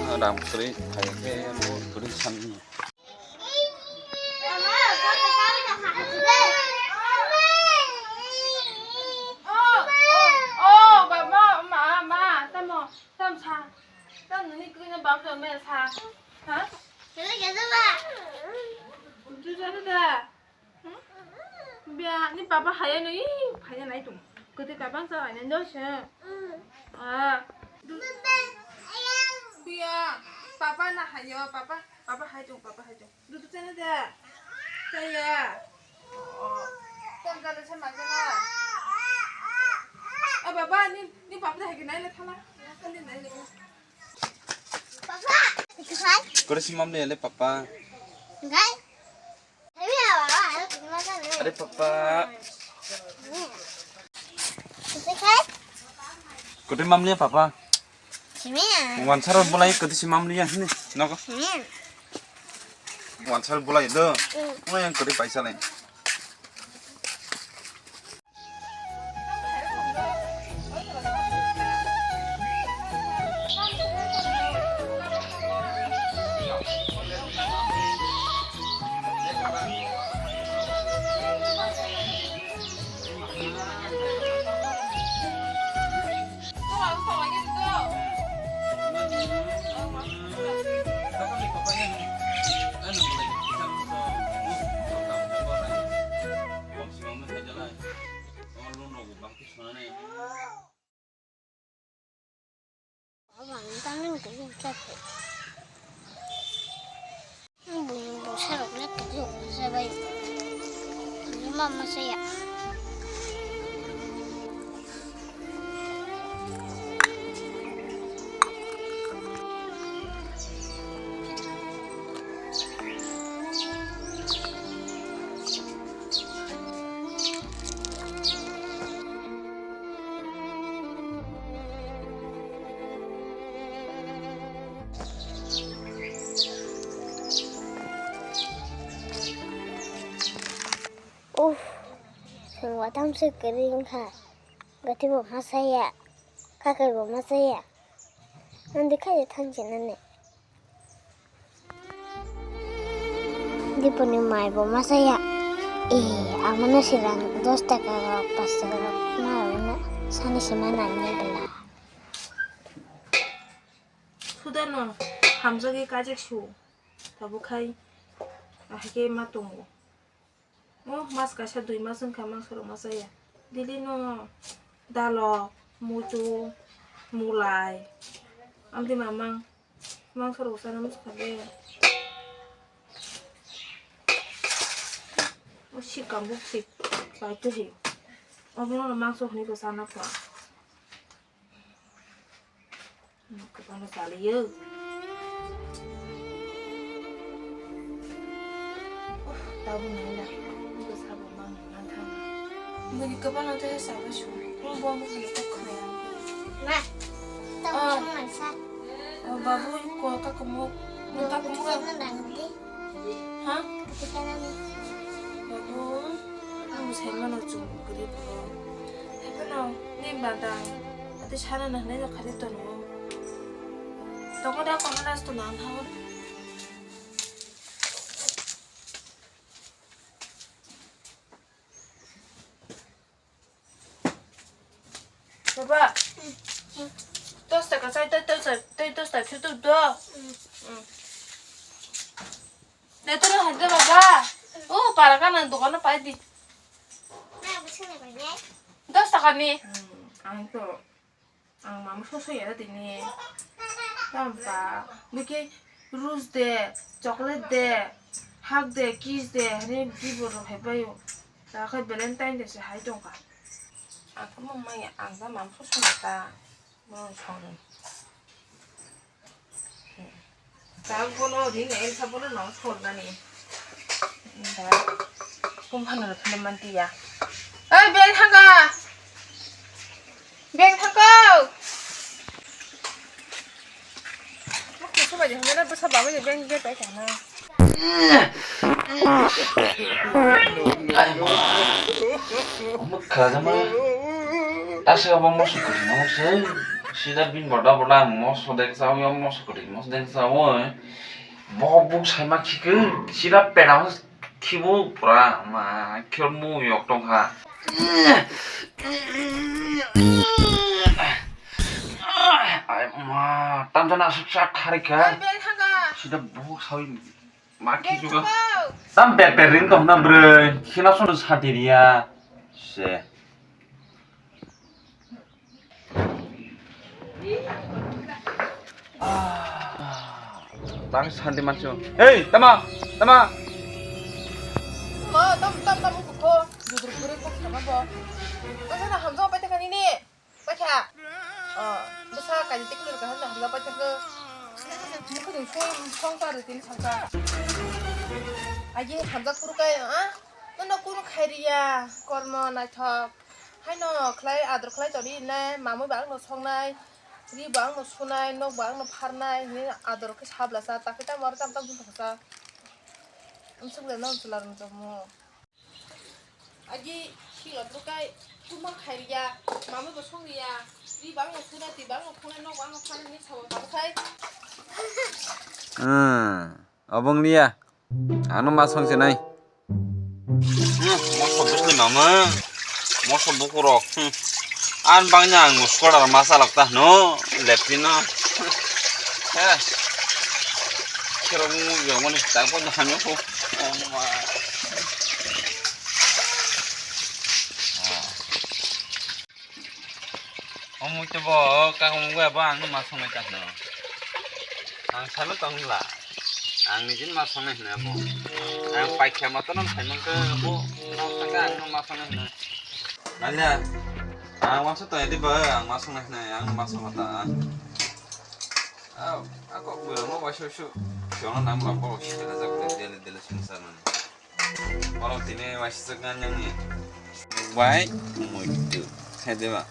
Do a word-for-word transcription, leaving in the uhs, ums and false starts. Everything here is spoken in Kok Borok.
Ram kwrwi phai khe bo kwrwi sanni. Oh, oh, oh, baba, ma, ma, tamo, tam sa, tam nini kwrwi na bab sa, me sa, ha? Kele kele ba. Utu sa da. Bia, ni papa haya no, ih, haya nai tung. Kote kabang sa haya no se. Ah. Bia, papa na hayo, papa, papa hai tung, papa hai tung. Dudu chana da. Chaya. Oh. Tam jale se ma jana. Ah, papa, ni, ni papa hai nai le thala. Kan ni nai le. Papa. Kore si mam le le papa. Gai. Are papa. Kote mam liya papa. Wansaro bolai kote si mam liya hini nogo. Wansaro bolai do. Mo yang kote paisa lai. Bwsarok le kwrwi se bai. Ani mama se ya. Uff, chwng wathamswk kwrwi wngkha. Gati bo ma chaya, kakai bo ma chaya. Nandi khaio thangjinani. Diponi mai bo ma chaya. Eh, amano silang dos taka rok, pas taka rok ma rwmano sani sima nang nai bwla. Sudano hamjagwi kajak su. Tabuk khai ahai khe ma tongo. O mas kaisa dui mas wngkha mangso rok ma chaya. Daily no dalok, muitu, mulai. Amtwi mamang mangso rok chana muchukha le. O sikam buk sik pai twi. Obo no mangso hwnwi bo chana kha. Kwbangma chaliyo. Uff, tabuk naila. Bwsa bo mang nang thang. Bini kwbangma tei sabo su. Bo bo khani kok khaya. Ma. Tabuk song mansa. O babu ko ka kumu. Ka kumu. Ha? Babu, ang sai mano chung kwrwi borok. Haiphano ni badang, ate sana na hinwi no khari tono. Tokon da kok hanas to nang thago. Baba, dos taka chai, tei dos taka, tei dos taka phiya tubdo. Tei toro hande baba. O para kana dogano pai di. Dos taka ni. Ang to, ang mama soso ya tini. Tampa, mike rus de, chocolate de, hug de, kiss de, hare gibo ro hai payo. Ta khai Valentine de se hai tongka. Ang khe mung manya, ang da mam song song ta. Mung song. Ta bono ring el sa bono nang song nani. Da. Kum hana ro philem manti ya. Oi, beng thangka. Beng thangko. Bwsa bai hamjana bwsa babai je beng je pai kana. Ai ma. Omo khajama. Asa obo musu kuri na musu. Sida bin boda boda ang moso dek chawi, o moso kwrwi moso dek chawi. Bo buk saima khikhe sida pera khibu pura ma khirmu yok tong ha. Ai ma, tamjana asuk sa thari kha. Sida buk sawi ma khijuga. Tam ber ber ring tong na bwrwi. Khina sono sati riya. Se. Tang santi mansu. Hei, tama, tama. Ma, tam, tam, tam, ko, dudur gure ko, tama bo. Ko sana hamjak pai ta kani ni. Pai kha. Oh, bwsa kani tik lur ka hamjak pai ta ko. Ko ding song, song ta ru tin song ta. Agi hamjak puru kai, ah? Nono kunu khairiya, kormo naithok. Haino khlai ador khlai toni nai, mamui ba angno songnai, ri ba angno sunai, nok ba angno pharnai, hini ador khe sabla sa, takhe tamo aro tam tam bumung sa. Umsuk le no chwla rwng tongmo. Agi sila bwrwkai kuma khairiya, mamui ba songriya, ri ba angno sunai, twi ba angno khongnai, nok ba angno pharnai, hini sabo tamo khai. Hmm, obong liya. Ano ma song se nai. Hmm, moso bwsni mama. Moso bukurok. Hmm. An bangni ang muskora ma salak ta no. Lepino. He. Kero mu yo mani ta ko na no ko. Oh ma. Ah. Omo to bo, kakung wngya bo, ang no ma songnai ta hwno. Ang salo tong la. Ang nijin ma songnai hwno bo. Ang paikha ma tono sai mangkha bo. No thangkha ang no ma songnai hwno. Nalya, ang wansa to edi ba, ang ma songnai hwno, ang ma songma ta. Aw, ako bo no wa shu shu. Jono nam la bo shi dela jak dela dela sung sa mani. Borok tini waisijak nang nangni. Bai, muitu. Khe deba.